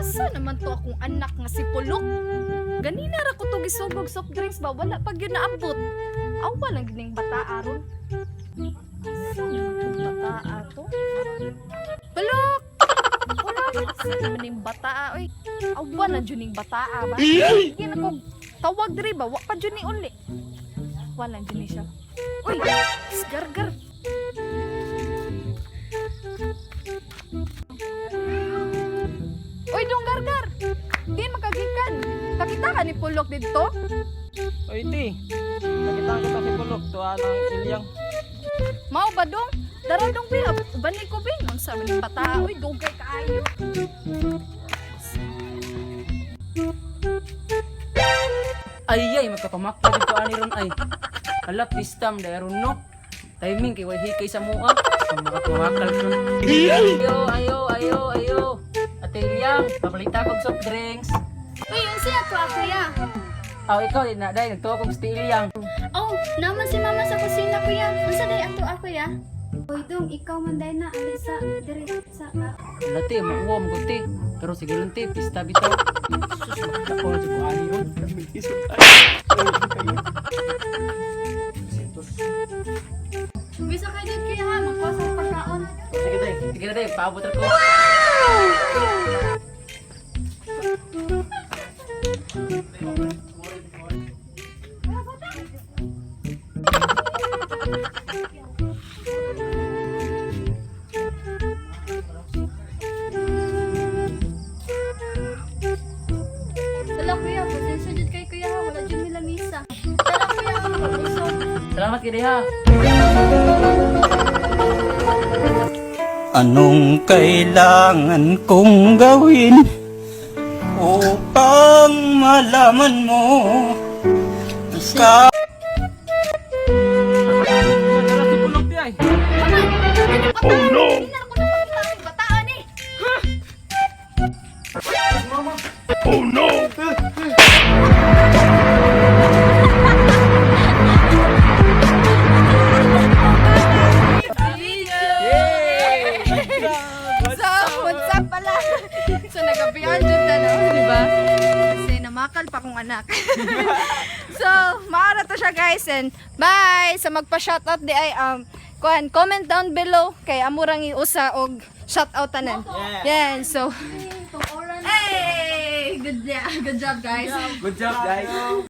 Asa naman to akong anak nga si Pulok? Ganina ra ko to gisugog soft drinks ba, wala pa gyud naabot. Awa lang gyud ning bata aron. Asa naman tong bata ato? Pulok! Wala asa naman ning bata oy. Awa na jud ning bata ba. Sige na kog tawag diri ba, wa pa jud ni uli. Wala jud ni siya. Uy, gargar. Uy, dong gargar. Di makagikan. Kakita ka ni Pulok didto? Oy, ti. Nakita kita si Pulok, tuwa ng ilyang. Mao ba dong? Dara dong bi, uban ni ko bi. Unsa man ni bata, uy, dugay kaayo. Ay ay, magkapamakta dito ani ron ay. Hala, pistam dahil ron no. Timing kay way hikay sa mua. Ang makapamakal ron. Ayo, ayo, ayo, ayo. Ate Liang, papalita kog soft drinks. Uy, unsa ato kuya? Aw, ikaw di na dai nagtuwa kog si Liang. Oh, naman si mama sa kusina kuya. Unsa day ato kuya? Uy, dong, ikaw man day na ali sa diri sa Hala te, mauwa mo te. Pero sige lang te, pista bitaw. Sus, magkakaon na ko ani ron. Bisa kay dad kuya ha, magkuha sa pagkaon. Sige, tay. Sige na dai, paabot ra ko. Wala kuya, pasensya jud kay kuya ha, wala jud mi lamisa. Tara kuya, mapabusog. Salamat kay ha. Anong kailangan kong gawin upang malaman mo ka Tara si Pulok, ti ay. Oh no! Ganina ra ko napakita ang bata ni. So, what's up pala? So, nagabihan dyan na, no? Di ba? Kasi namakal pa kong anak. So, maara to siya, guys. And bye! Sa magpa-shoutout di ay, kuan, comment down below kay amurang iusa og shoutout tanan. Yeah. Yan, so. Hey! Good, good job, guys. Good job, guys.